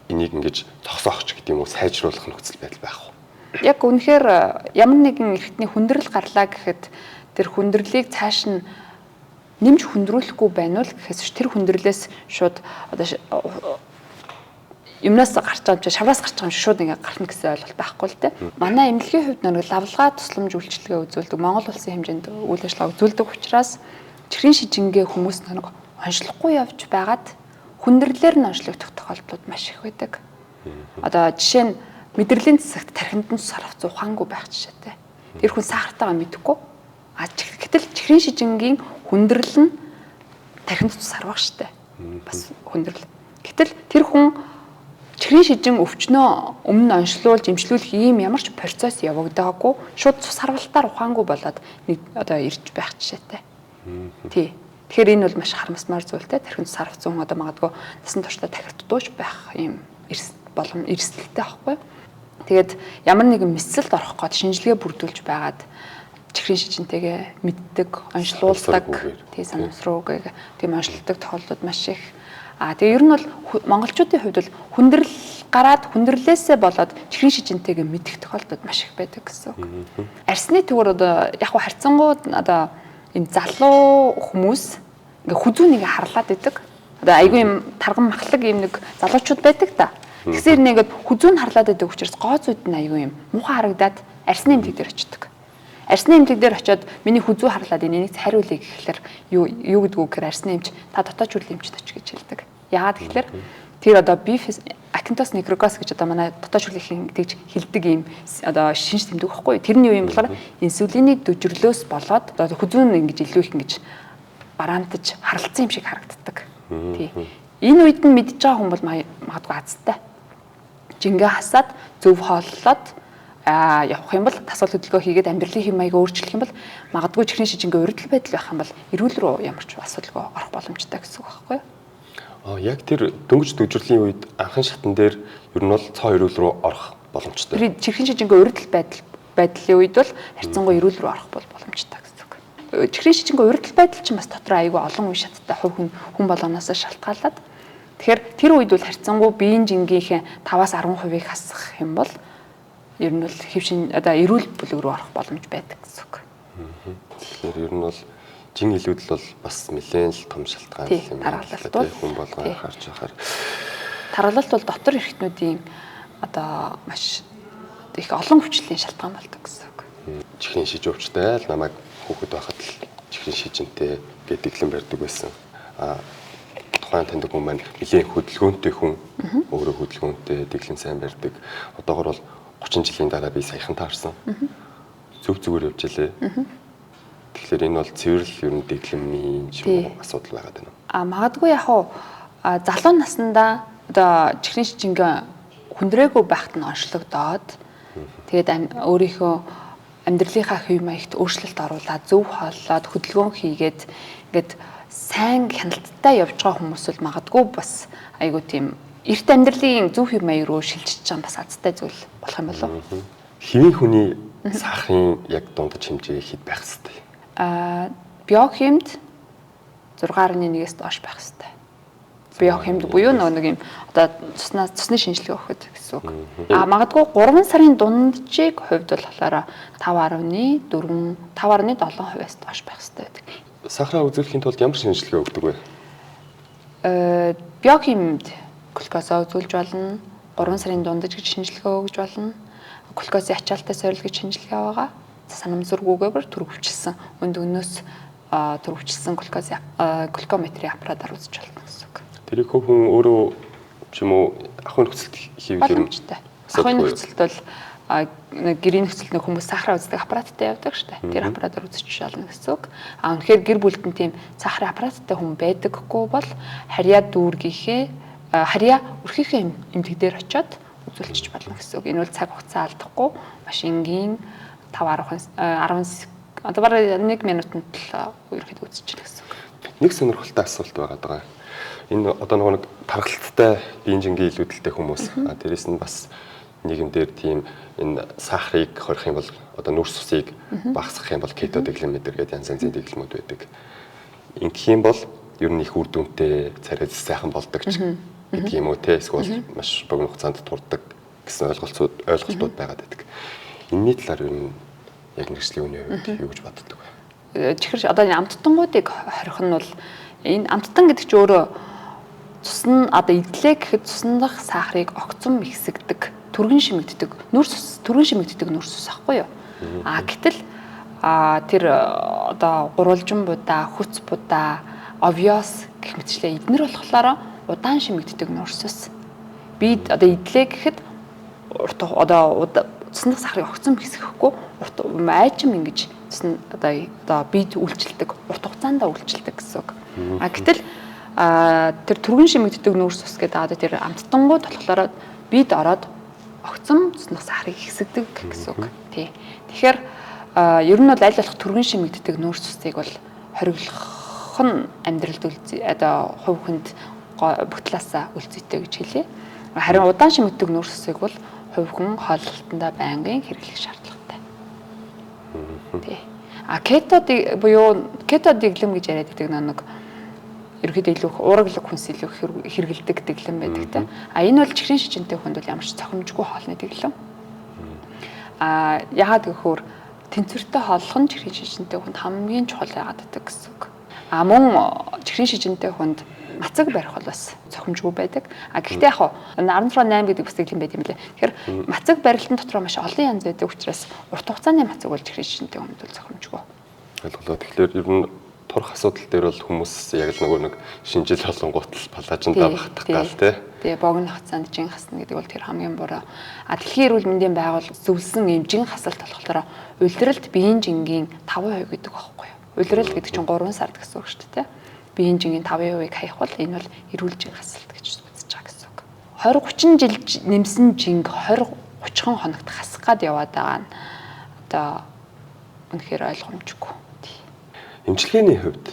B: энийг ингэж зогсоох ч гэдэг юм уу, сайжруулах нөхцөл байдал байх уу?
A: Яг үнэхээр ямар нэгэн эрхтний хүндрэл гарлаа гэхэд тэр хүндрэлийг цааш нь нэмж хүндрүүлэхгүй байна уу гэхээс тэр хүндрэлээс шууд одоо юмнаас гарч байгаа юм чи шавраас гарч байгаа юм шиг шууд ингээ гарна гэсэн ойлголт байхгүй л дээ. Манай эмнэлгийн хувьд нэг лавлгаа тусламж үйлчилгээ үзүүлдэг, Монгол улсын хэмжээнд үйл ажиллагаа үзүүлдэг учраас чихрийн шижингээ хүмүүс нэг онцлохгүй явж байгаад хүндрэлээр нь онцлогдох тохиолдлууд маш их байдаг. Одоо жишээ нь мэдрэлийн засагт тархинд нь сарвц ухаангүй байх жишээтэй. Тэр хүн сахартайгаа мэдэхгүй. Гэтэл чихрийн шижингийн хүндрэл нь тархинд сарвах штэ. Бас хүндрэл. Гэтэл тэр хүн чихрийн шижин өвчнөө өмнө онцлуулж эмчлүүлэх ийм ямар ч процесс явагдаагүй шууд цус харвалтаар ухаангүй болоод нэг одоо ирж байх жишээтэй. Тий. Тэгэхээр энэ бол маш харамсмаар зүйлтэй. Тархинд сарвцсан одоо магадгүй насан туршдаа тахирддууж байх ийм болон эрсдэлтэй байхгүй. Тэгээд ямар нэгэн мэсэлд орох гээд шинжилгээ бүрдүүлж байгаад чихрийн шижинтэйгээ мэддэг, онцлуулдаг, тий санамсрууг тийм онцлдог тохиолдлууд маш их. А тэгээ ер нь бол монголчуудын хувьд бол хүндрэл гараад хүндрэлээсээ болоод чихрийн шижинтэйгээ мэдэх тохиолдлууд маш их байдаг гэсэн үг. Арсны төгөр одоо яг харьцангуй одоо энэ залуу хүмүүс ингээ хүзүүн ингээ харлаад идэг. Одоо айгүй юм тарган махлаг юм нэг залуучууд байдаг та. Тэгсээр нэгээд хүзүүн харлаад идэг учраас гоо зүйд нь айгүй юм муухай харагдаад арсны эмнэлэг дээр очдөг. Арсны эмнэлэг дээр очиод миний хүзүү харлаад энийг хариулъя гэхлээр юу гэдгүү гэхээр арсны эмч та дотоод шүрлийн эмчд оч гэж хэлдэг. Яагаад гэхлээр тэр одоо бифис акинтос некрогос гэж одоо манай дотоод шүрлийн тэгж хэлдэг юм одоо шинж тэмдэг байхгүй. Тэр нь юу юм болохоор инсулиний дүжрлөөс болоод одоо хүзүүн ингэж илүү их ингэж бараантаж харалцсан юм шиг харагддаг. Тий. Энэ үед нь мэдж байгаа хүн бол магадгүй азтай. Жингээ хасаад зөв хооллоод явах юм бол дасгал хөдөлгөөн хийгээд амьдралын хэм маягаа өөрчлөх юм бол магадгүй чихрийн шижингээ урьдчил байдал байх юм бол эрүүл рүү ямар ч асуудалгүй орох боломжтой гэсэн үг байхгүй юу?
B: Яг тэр дөнгөж дүжирлийн үед анхан шатан дээр ер нь бол цоо эрүүл рүү орох боломжтой.
A: Тэр чихрийн шижингээ урьдчил байдлын үед бол харьцангуй эрүүл рүү орох бол боломжтой гэсэн үг. Чихрийн шижингээ урьдчил байдал чинь бас дотроо айгүй олон үе шаттай хувь хүн болгоноос шалтгаалаад тэгэхээр тэр үед бол харьцангуй биеийн жингийнхээ 5-аас 10%-ийг хасах юм бол ер нь бол хэвшин одоо эрүүл бүлэг рүү орох боломж байдаг гэсэн үг.
B: Тэгэхээр ер нь бол жин илүүдэл бол бас нэлээд л том шалтгаан
A: юм байна.
B: Хүн болгон анхаарч байхаар.
A: Таргалалт бол дотор эрхтнүүдийн одоо маш их олон хүчлийн шалтгаан болдог гэсэн үг.
B: Чихрийн шиж өвчтэй л намайг хүүхэд байхад л чихрийн шижинтэй гэдэг дэглэм барьдаг байсан. Тухайн таньдаг хүн маань нэлээд хөдөлгөөнтэй хүн, өөрөө хөдөлгөөнтэй, дэглэм сайн барьдаг. Одоогор бол 30 жилийн дараа би саяхан таарсан. Зөв зүгээр явж илээ. Тэгэхээр энэ бол цэвэрлэл ер нь дэглэмийн ч юм уу асуудал байгаад байна.
A: Магадгүй яг уу залуу наснда одоо чихрийн шижингээ хүндрээгүй байхад нь онцлогдоод тэгээд өөрийнхөө амьдралынхаа хэв маягт өөрчлөлт оруулаад зөв хооллоод хөдөлгөөн хийгээд ингээд сайн хяналттай явж байгаа хүмүүс бол магадгүй бас айгүй тийм эрт амьдралын зөв хэв маяг руу шилжиж байгаа бас азтай зүйл болох юм болов уу?
B: Хэвийн хүний сахарын яг дундаж хэмжээ хэд байх хэвтэй?
A: Биохимд 6.1-ээс доош байх хэвтэй. Биохимд буюу нөгөө нэг юм одоо цусны шинжилгээ өгөхөд гэсэн үг. Магадгүй 3 сарын дунджийг хувьд болохоор 5.4, 5.7%-аас доош байх хэвтэй байдаг.
B: Сахараа үзүүлэхийн тулд ямар шинжилгээ өгдөг вэ?
A: Биохимд глюкозо үзүүлж болно. 3 сарын дундаж гэж шинжилгээ өгж болно. Глюкозын ачаалттай сорил гэж шинжилгээ байгаа. Санамсаргүйгээр төрөвчлсөн өндөгнөөс төрөвчлсөн глюкоз глюкометрийн аппаратаар үзэж болно гэсэн үг.
B: Тэрийг хүн өөрөө ч юм уу ахуйн нөхцөлд хийвэл
A: боломжтой. Ахуйн нөхцөлд бол гэрийн нөхцөлд нэг хүмүүс сахараа үздэг аппараттай явдаг шүү дээ. Тэр аппаратаар үзэж болно гэсэн үг. Үнэхээр гэр бүлд нь тийм сахарын аппараттай хүн байдаггүй бол харьяа дүүргийнхээ харьяа өрхийнхээ эмнэлэг дээр очиод үзүүлчих болно гэсэн үг. Энэ бол цаг хугацаа алдахгүй маш энгийн 5 10 одоо бараг 1 минутанд л ерөнхийдөө үзчихнэ гэсэн үг.
B: Нэг сонирхолтой асуулт байгаа даа. Энэ одоо нөгөө нэг тархалттай биеийн жингийн илүүдэлтэй хүмүүс дээрэс нь бас нийгэмдэр тийм энэ сахарыг хорих юм бол одоо нүрс усыг багасгах юм бол кето дэглэмэтр гэдэг янз янзын дэглэмүүд байдаг. Ингэх юм бол ер нь их үр дүнтэй царай сайхан болдог ч гэдэг юм уу те эсвэл маш богино хугацаанд турдаг гэсэн ойлголтууд байгаад байдаг. Энэний талаар ер нь яг мэргэжлийн хүний хувьд юу гэж боддог вэ?
A: Чихэр одоо энэ амттангуудыг хорих нь бол энэ амттан гэдэг чинь өөрөө цусн одоо идлээ гэхэд цусан дах сахарыг огцом ихсэгдэг, түргэн шимэгддэг, нүрс ус түргэн шимэгддэг нүрс ус аахгүй юу? Гэтэл тэр одоо гурвалжин будаа, хүц будаа, овёс гэх мэтчлээ эднэр болохоор удаан шимэгддэг нүрс ус. Бид одоо идлээ гэхэд урт одоо цусан дах сахарыг огцом хэсгэхгүй урт айчим ингэж цусн одоо бид үйлчилдэг, урт хугацаанд үйлчилдэг гэсэн үг. Гэтэл тэр түргэн шимэгддэг нүүрс ус гэдэг одоо тэр амттангууд болохоор бид ороод огцом цусан дах сахарыг хэсэгдэг гэсэн үг. Тий. Тэгэхээр ер нь бол аль болох түргэн шимэгддэг нүүрс усыг бол хориглох нь амьдралд одоо хувь хүнд бүх талаасаа үлзийтэй гэж хэлье. Харин удаан шимэгддэг нүүрс усыг бол хувь хүн хооллолтондоо байнгын хэрэглэх шаардлагатай. Тий. А кето буюу кето дэглэм гэж яриад байдаг нэг ерөөхдөө илүү уураглаг хүнс илүү хэрэгэлдэг дэглэм байдаг те. А энэ бол чихрийн шижинтэй хүнд бол ямар ч цохимжгүй хоолны дэглэм. А яагаад гэхээр тэнцвэртэй хооллох нь чихрийн шижинтэй хүнд хамгийн чухал байгаад байдаг гэсэн үг. А мөн чихрийн шижинтэй хүнд мацаг барих бол бас цохимжгүй байдаг. А гэхдээ яг 16-8 гэдэг бас дэглэм байт юм лээ. Тэгэхээр мацаг барилтын дотор маш олон янз байдаг учраас урт хугацааны мацаг бол чихрийн шижинтэй хүнд бол цохимжгүй.
B: Ойлголоо. Тэгэхээр ер нь турах асуудал дээр бол хүмүүс яг л нөгөө нэг шинжил болонгууд л палажиндаа багтах гал тий.
A: Тэгээ богино хугацаанд жин хасна гэдэг бол тэр хамгийн буруу. А дэлхийн эрүүл мэндийн байгууллага зөвлөсөн эмжин хасалт болохоор улиралд биеийн жингийн 5% гэдэг байхгүй юу? Улирал гэдэг чинь 3 сард гэсэн үг шүү дээ. Биеийн жингийн 5%-ийг хаях бол энэ бол эрүүл жин хасалт гэж үзэж байгаа гэсэн үг. 20 30 жил нэмсэн жинг 20 30 хоногт хасах гад яваад байгаа нь одоо үнэхээр ойлгомжгүй.
B: Эмчилгээний хувьд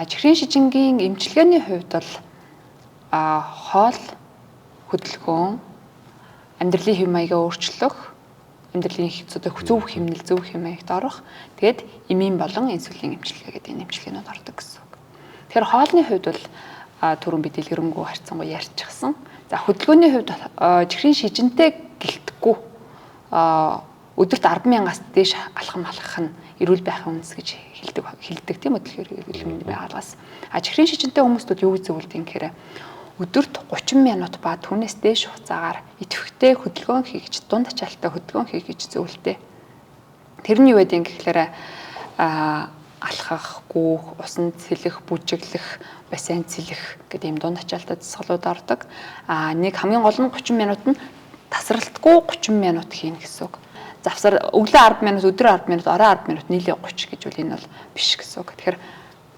A: чихрийн шижингийн эмчилгээний хувьд бол хоол, хөдөлгөөн, амьдралын хэв маягаа өөрчлөх, амьдралын зөв хэмнэл, зөв хэв маягт орох, тэгээд эмийн болон инсулин эмчилгээ гэдэг энэ эмчилгээнүүд ордог гэсэн үг. Тэгэхээр хоолны хувьд бол түрүүн би дэлгэрэнгүй харьцангуй ярьчихсан. За хөдөлгөөний хувьд чихрийн шижинтэй гэлтэхгүй өдөрт 10,000-аас дээш алхам алхах нь эрүүл байхын үндэс гэж хэлдэг тийм үү, дэлхийн эрүүл мэндийн байгууллагаас. А чихрийн шижинтэй хүмүүст юу зөвлөдөг юм гэхээр өдөрт 30 минут ба түүнээс дээш хугацаагаар идэвхтэй хөдөлгөөн хийх гэж, дунд ачаалттай хөдөлгөөн хийх гэж зөвлөдөг. Тэр нь юу гэдэг юм гэхээр алхах, гүүх, усанд сэлэх, бүжиглэх, бассейн сэлэх гэдэг ийм дунд ачаалттай дасгалууд ордог. А нэг хамгийн гол нь 30 минут нь тасралтгүй 30 минут хийнэ гэсэн үг. Завсар өглөө 10 минут, өдөр 10 минут, орой 10 минут нийлээ 30 гэж бол энэ бол биш гэсэн үг. Тэгэхээр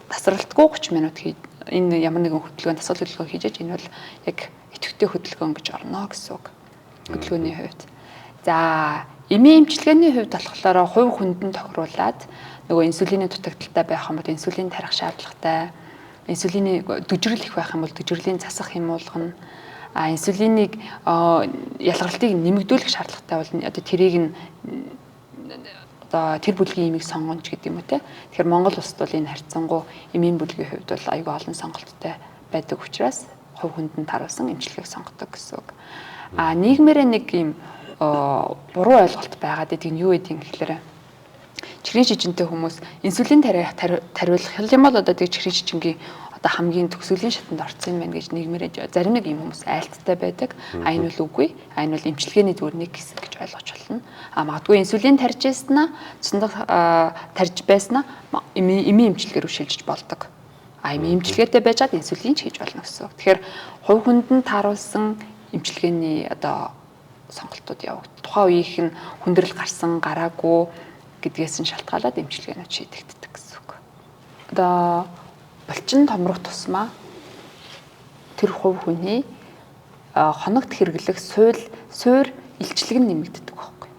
A: тасралтгүй 30 минут хий, энэ ямар нэгэн хөдөлгөөн, дасгал хөдөлгөөн хийж ээж энэ бол яг идэвхтэй хөдөлгөөн гэж орно гэсэн үг. Хөдөлгөөний хувьд. За эмийн эмчилгээний хувьд болохоор хувь хүндэн тохируулаад нөгөө инсулины дутагдaltaй байх юм бол инсулин тарих шаардлагатай. Инсулины дүжрэл их байх юм бол дүжрлийн засах хэмуулгана. А инсулинийг ялгарлтыг нэмэгдүүлэх шаардлагатай бол одоо тэрийг нь одоо тэр бүлгийн эмийг сонгоно ч гэдэг юм уу те. Тэгэхээр Монгол улсад бол энэ харьцангуй эмийн бүлгийн хувьд бол айгүй олон сонголттой байдаг учраас хувь хүнд нь таруулсан эмчилгээг сонгодог гэсэн үг. А нийгмээрээ нэг юм буруу ойлголт байгаад байдаг нь юу гэдэг юм гэхээр чихрийн шижинтэй хүмүүс инсулин тариулах юм бол одоо тэг чихрийн шижингийн одоо хамгийн төгсгөлийн шатанд орсон юм байна гэж нийгмээрээ зарим нэг юм хүмүүс айлттай байдаг. А энэ бол үгүй. А энэ бол эмчилгээний зүгээр нэг хэсэг гэж ойлгож болно. А магадгүй инсулин тарьж байснаа, цэцэндэх тарьж байснаа эмийн эмчилгээ рүү шилжиж болдог. А эмийн эмчилгээтэй байжгаад инсулин ч хийж болно гэсэн үг. Тэгэхээр хувь хүнд нь тааруулсан эмчилгээний одоо сонголтууд явагдана. Тухайн үеийнх нь хүндрэл гарсан, гараагүй гэдгээс нь шалтгаалаад эмчилгээнүүд шийдэгддэг гэсэн үг. Одоо булчин томрох тусмаа тэр хувь хүний хоногт хэрэглэх суур илчлэг нь нэмэгддэг байхгүй.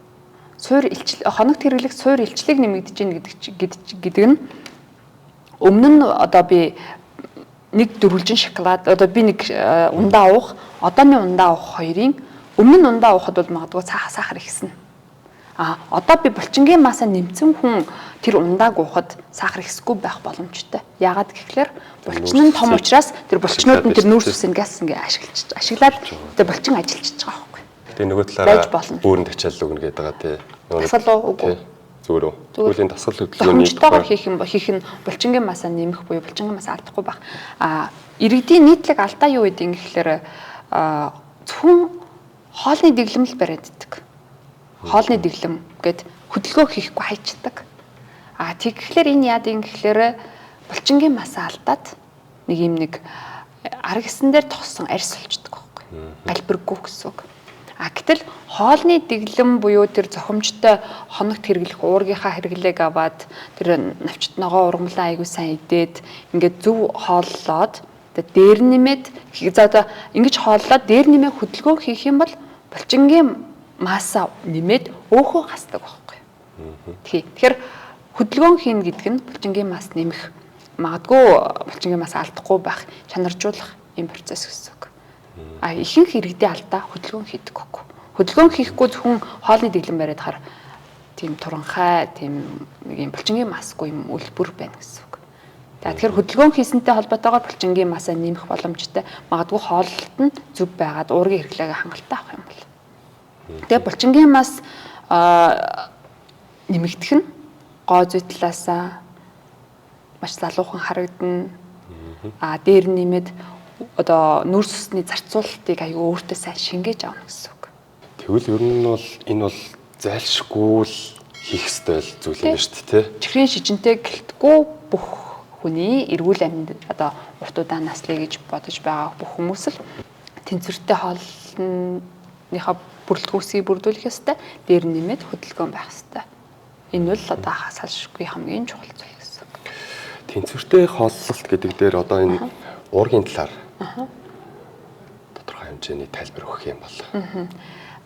A: Суур илчлэг, хоногт хэрэглэх суур илчлэг нэмэгдэж гин гэдэг нь өмнө нь одоо би нэг дөрвөлжин шоколад одоо би нэг ундаа уух, одооны ундаа уух хоёрын өмнө нь ундаа уухад бол магадгүй сахар ихсэн. А одоо би булчингийн масаа нэмсэн хүн тэр ундааг уухад сахар ихсэхгүй байх боломжтой. Яагаад гэхлээр булчин нь том учраас тэр булчнууд нь тэр нүүрс ус газ ингээ ашиглаад тэр булчин ажиллаж байгаа байхгүй.
B: Тэгээ нөгөө талаараа бүүрэн тачаал өгнө гэдэг байгаа тий.
A: Дасгал уу үгүй.
B: Зүгээр үү. Тэгвэл энэ дасгал хөдөлгөөний
A: тухай хийх нь булчингийн масаа нэмэх буюу булчингийн масаа алдахгүй байх. А иргэдийн нийтлэг алдаа юу гэдэг юм гэхлээр зөвхөн хоолны дэглэмэл бариад иддэг. Хоолны дэглэм гэд хөдөлгөөн хийхгүй хайчдаг. А тэгэхлээр энэ яад юм гэхлээр булчингийн масаа алдаад нэг юм нэг арга гисэн дээр тоссон арьс болчдөг байхгүй. Галбиргүй гэсэн үг. А гэтэл хоолны дэглэм буюу тэр зохимжтой хоногт хэрэглэх уургийнхаа хэрэглээг аваад тэр навчт ногоо ургамлаа айгуу сайн идээд ингээд зөв хооллоод дээр нэмээд за одоо ингэж хооллоод дээр нэмээ хөдөлгөөн хийх юм бол булчингийн масса нэмээд өөхөө хасдаг байхгүй. Тэгэхээр хөдөлгөөн хийнэ гэдэг нь булчингийн масс нэмэх, магадгүй булчингийн масс алдахгүй байх, чанаржуулах юм процесс гэсэн үг. А ихэнх иргэдийн алдаа хөдөлгөөн хийдэг байхгүй. Хөдөлгөөн хийхгүй зөвхөн хоолны дэглэм бариад хаар тийм туранхай, тийм нэг юм булчингийн масгүй юм үлбэр байна гэсэн үг. За тэгэхээр хөдөлгөөн хийсэнтэй холбоотойгоор булчингийн масаа нэмэх боломжтой. Магадгүй хооллолт нь зөв байгаад уургийн хэрэглээгээ хангалттай авах юм бол. Тэгээ булчингийн мас нэмэгдэх нь гоо зүй талаасаа маш залуухан харагдана. А дээр нэмээд одоо нүрс усны зарцуулалтыг аюу өөртөө сайн шингээж авна гэсэн үг.
B: Тэгвэл ер нь бол энэ бол зайлшгүй л хийх ёстой зүйл юм байна шүү дээ, тэ?
A: Чихрийн шижинтэй гэлтгүй бүх хүний эрүүл амьд одоо урт удаан наслая гэж бодож байгаа бүх хүмүүс л тэнцвэртэй хоолныхаа бүрэлдэхүүсийг бүрдүүлэх ёстой. Дээр нэмээд хөдөлгөөн байх ёстой. Энэ бол одоо салшгүй хамгийн чухал зүйл гэсэн үг.
B: Тэнцвэртэй хооллолт гэдэг дээр одоо энэ уургийн талаар тодорхой хэмжээний тайлбар өгөх юм бол.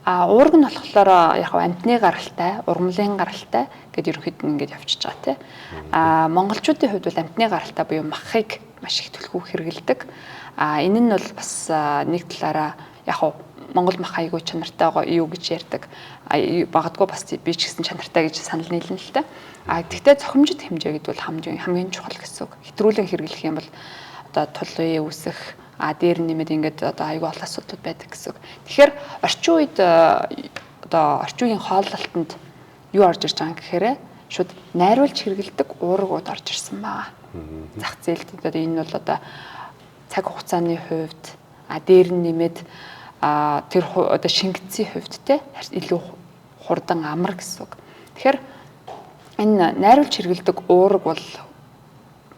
A: А уург нь болохоор яг амтны гаралтай, ургамлын гаралтай гэдээ ерөнхийд нь ингээд явчихж байгаа тий. А монголчуудын хувьд бол амтны гаралтай буюу махыг маш их түлхүү хэрэглэдэг. А энэ нь бол бас нэг талаараа яг монгол мах айгүй чанартай юу гэж ярьдаг. Магадгүй бас би ч гэсэн чанартай гэж санал нийлнэ л та. А тэгтээ цохимжит хэмжээ гэдэг бол хамгийн чухал гэсэн үг. Хэтрүүлэн хэрэглэх юм бол одоо тул үе үүсэх, а дээр нэмээд ингээд одоо айгүй олон асуудлууд байдаг гэсэн үг. Тэгэхээр орчин үед одоо орчин үеийн хооллолтод юу орж ирж байгаа юм гэхээр шууд найруулж хэрэглэдэг уургууд орж ирсэн байгаа. Зах зээлд одоо энэ бол одоо цаг хугацааны хувьд, а дээр нь нэмээд тэр одоо шингэцийн хувьд те илүү хурдан амар гэсэн үг. Тэгэхээр энэ найруулж хэрэглэдэг уург бол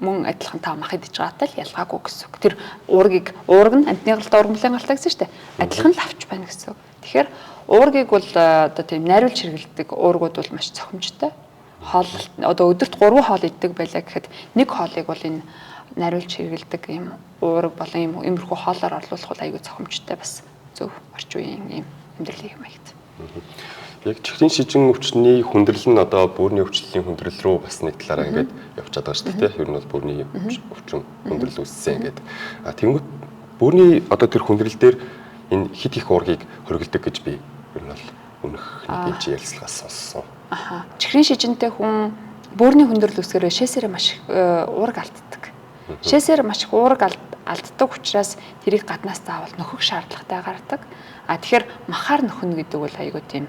A: мөн адилхан та мах идэж байгаатай л ялгаагүй гэсэн үг. Тэр уургийг уург нь амтны гаралтай, ургамлын гаралтай гэсэн шүү дээ. Адилхан л авч байна гэсэн үг. Тэгэхээр уургийг бол одоо тийм найруулж хэрэглэдэг уургууд бол маш цохимжтой. Хоол одоо өдөрт 3 хоол иддэг байлаа гэхэд нэг хоолыг бол энэ найруулж хэрэглэдэг юм уург болон юм иймэрхүү хоолоор орлуулах бол айгүй цохимжтой бас зөв орчин үеийн юм амьдралын маягт.
B: Яг чихрийн шижин өвчний хүндрэл нь одоо бүрний өвчлөлийн хүндрэл рүү бас нэг талаараа ингээд явчихад байгаа шүү дээ. Ер нь бол бүрний өвчин хүндрэл үүссэн ингээд. А тэгэнгүүт бүрний одоо тэр хүндрэл дээр энэ хит их уургийг хоригддаг гэж би ер нь бол өмнөх нэг энэ ярилцлагаас сонссон.
A: Аха. Чихрийн шижинтэй хүн бүрний хүндрэл үүсгээрээ шээсээрээ маш их уург алддаг. Шээсээр маш их уург алддаг учраас тэрийг гаднаас заавал нөхөх шаардлагатай гардаг. А тэгэхээр махаар нөхнө гэдэг бол айгүй тийм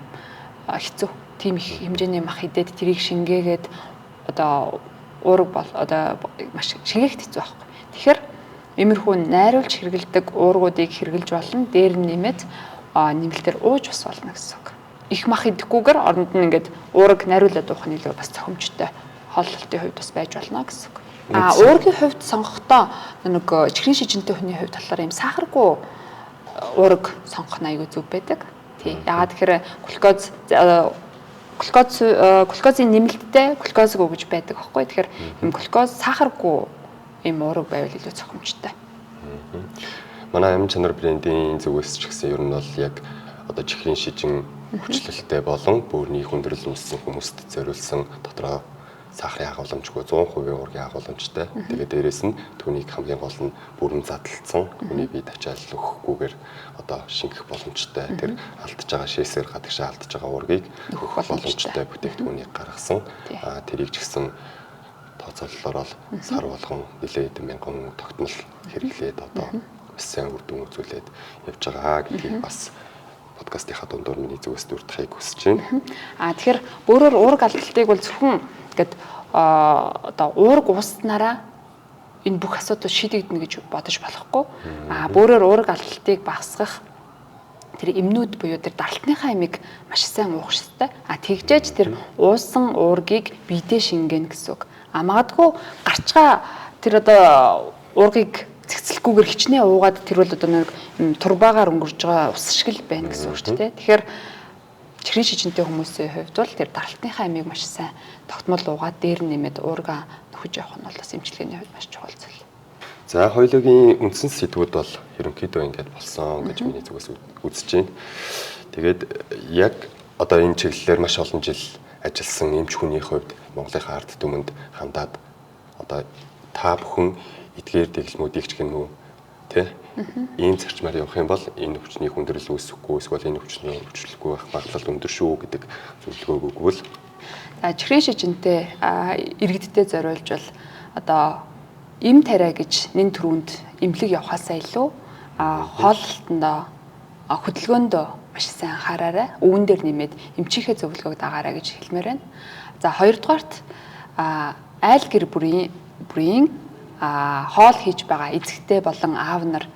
A: хэцүү. Тийм их хэмжээний мах идээд тэрийг шингээгээд одоо уург бол одоо маш шингээхэд хэцүү байхгүй. Тэгэхээр иймэрхүү найруулж хэрэглэдэг уургуудыг хэрэглэж болно. Дээр нь нэмээд нэмэлтээр ууж бас болно гэсэн үг. Их мах идэхгүйгээр оронд нь ингээд уург найруулад уух нь илүү бас цохимжтой хооллолтын хувьд бас байж болно гэсэн үг. А уургийн хувьд сонгохдоо нэг чихрийн шижинтэй хүний хувьд болохоор ийм сахаргүй уург сонгох нь айгүй зөв байдаг. Тий. Яагаад тэгэхээр глюкоз глюкозын нэмэлттэй глюкозгүй гэж байдаг аахгүй. Тэгэхээр ийм глюкоз сахаргүй ийм уург байвал илүү цохимжтой.
B: Манай амин чанар брендийн зүгээс ч гэсэн ер нь бол яг одоо чихрийн шижин хүчлэлтэй болон бүрний хүндрэл үүссэн хүмүүст зориулсан дотроо сахарын агуулмжгүй 100% уургийн агуулмжтай. Тэгээд дээрэс нь түүнийг хамгийн гол нь бүрэн задлалцсан хүний бие тачаал өгөхгүйгээр одоо шингэх боломжтой. Тэр алдж байгаа шээсээр гадагшаа алдж байгаа уургийг өгөх боломжтой бүтээгдэхүүнийг гаргасан. Аа тэрийг ч гэсэн тооцооллоор бол сар болгон нэлээд хэдэн мянган тогтмол хэрэглээд одоо бас сайн үр дүн үзүүлээд явж байгаа гэдгийг бас подкастынхаа дундуур миний зүгээс дурдахыг хүсэж байна.
A: Аа тэгэхээр өөрөөр уург алдалтыг бол зөвхөн ингээд одоо уург ууснараа энэ бүх асуудал шийдэгдэнэ гэж бодож болохгүй. Аа өөрөөр уург алдалтыг багасгах тэр эмнүүд буюу тэр даралтныхаа эмийг маш сайн уух ёстой. А тэгжээж тэр уусан уургийг биедээ шингэнэ гэсэн үг. А магадгүй гарчгаа тэр одоо уургийг цэгцлэхгүйгээр хичнээн уугаад тэр бол одоо нэг турбаагаар өнгөрж байгаа ус шиг л байна гэсэн үг шүү дээ. Тэгэхээр чихрийн шижинтэй хүмүүсийн хувьд бол тэр даралтныхаа эмийг маш сайн тогтмол уугаад дээр нэмээд уурга нөхөж явах нь бол бас эмчилгээний хувьд маш чухал зүйл.
B: За хоёулын үндсэн сэдвүүд бол ерөнхийдөө ингээд болсон гэж миний зүгээс үзэж байна. Тэгээд яг одоо энэ чиглэлээр маш олон жил ажилласан эмч хүний хувьд Монголынхаа ард түмэнд хандаад одоо та бүхэн эдгээр дэглэмүүдийг ч гэнэ үү Тэ? Ийм зарчмаар явах юм бол энэ өвчний хүндрэл үүсэхгүй, эсвэл энэ өвчний өвчлөхгүй байх магадлал өндөр шүү гэдэг зөвлөгөөг өгвөл.
A: За, чихрийн шижинтэй иргэдтэй зориулж бол одоо эм тариа гэж нэн түрүүнд эмнэлэг явахаасаа илүү хооллолтондоо, хөдөлгөөндөө маш сайн анхаараарай. Үүн дээр нэмээд эмчийнхээ зөвлөгөөг дагаарай гэж хэлмээр байна. За, хоёрдугаарт айл гэр бүрийн хоол хийж байгаа эзэгтэй болон аав нар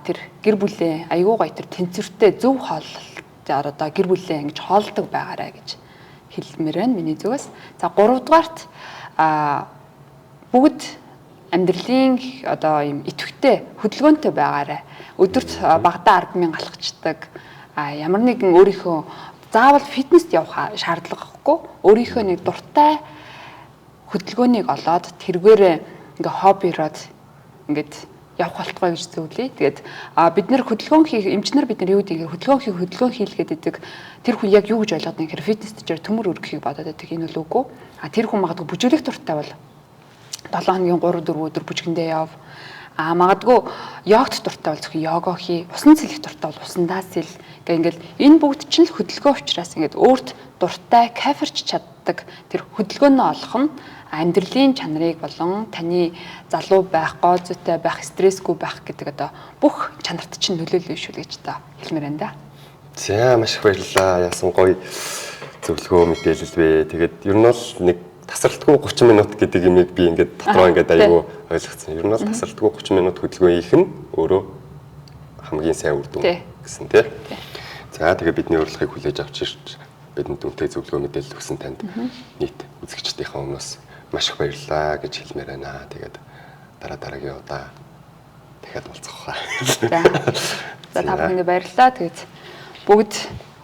A: тэр гэр бүлээ айгүй гоё тэр тэнцвэртэй зөв хооллолт одоо гэр бүлээ ингэж хоолдог байгаарай гэж хэлмээр байна миний зүгээс. За, гуравдугаарт бүгд амьдралын одоо ийм идэвхтэй хөдөлгөөнтэй байгаарай. Өдөрт багадаа 10,000 алхацдаг. Ямар нэгэн өөрийнхөө заавал фитнест явах шаардлагагүй. Өөрийнхөө нэг дуртай хөдөлгөөнийг олоод тэргээрээ ингээ хоббироод ингээд явах болтугай гэж зөвлөе. Тэгээд бид нэр хөдөлгөөн хийх эмчнэр бид нар юу гэдэг хөдөлгөөн хийх хөдөлгөөн хийлгээд идэг. Тэр хүн яг юу гэж ойлгоод байгаа гэхээр фитнес дээр төмөр өргөхийг бодоод байдаг. Энэ бол үгүй. Тэр хүн магадгүй бүжиглэх дуртай бол 7 хоногийн 3 4 өдөр бүжгэндээ яв. Магадгүй йогт дуртай бол зөвхөн йога хий, усан сэлэх дуртай бол усандаа сэл. Гэ ингээл энэ бүгд чинь л хөдөлгөөн учраас ингээд өөрт дуртай кайфарч чаддаг тэр хөдөлгөөнөө олох нь амьдралын чанарыг болон таны залуу байх, гоо зүйтэй байх, стрессгүй байх гэдэг одоо бүх чанарт чинь нөлөөлнө шүү л гэж та хэлмээр байна да.
B: За, маш их баярлалаа. Яасан гоё зөвлөгөө мэдээлэл вэ. Тэгээд ер нь бол нэг тасралтгүй 30 минут гэдэг юмыг би ингээд дотроо ингээд айгүй ойлгоцсон. Ер нь бол тасралтгүй 30 минут хөдөлгөөн хийх нь өөрөө хамгийн сайн үр дүн гэсэн тий. За, тэгээ бидний урилгыг хүлээж авч ирж бидэнд үнэтэй зөвлөгөө мэдээлэл өгсөн танд нийт үзэгчдийнхээ өмнөөс маш их баярлалаа гэж хэлмээр байна. Тэгээд дараа дараагийн удаа дахиад уулзах хаа.
A: За, та бүхэндээ баярлалаа. Тэгээд бүгд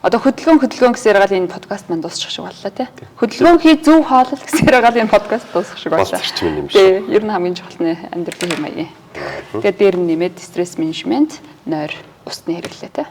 A: одоо хөдөлгөөн гэсэн яриагаар энэ подкаст маань дуусчих шиг боллоо тий. Хөдөлгөөн хий, зөв хоолол гэсэн яриагаар энэ подкаст дуусах шиг боллоо.
B: Зарчим юм шиг.
A: Тий, ер нь хамгийн чухал нь амьдралын хэм маягийн. Тэгээд дээр нь нэмээд стресс менежмент, нойр, усны хэрэглээ тий.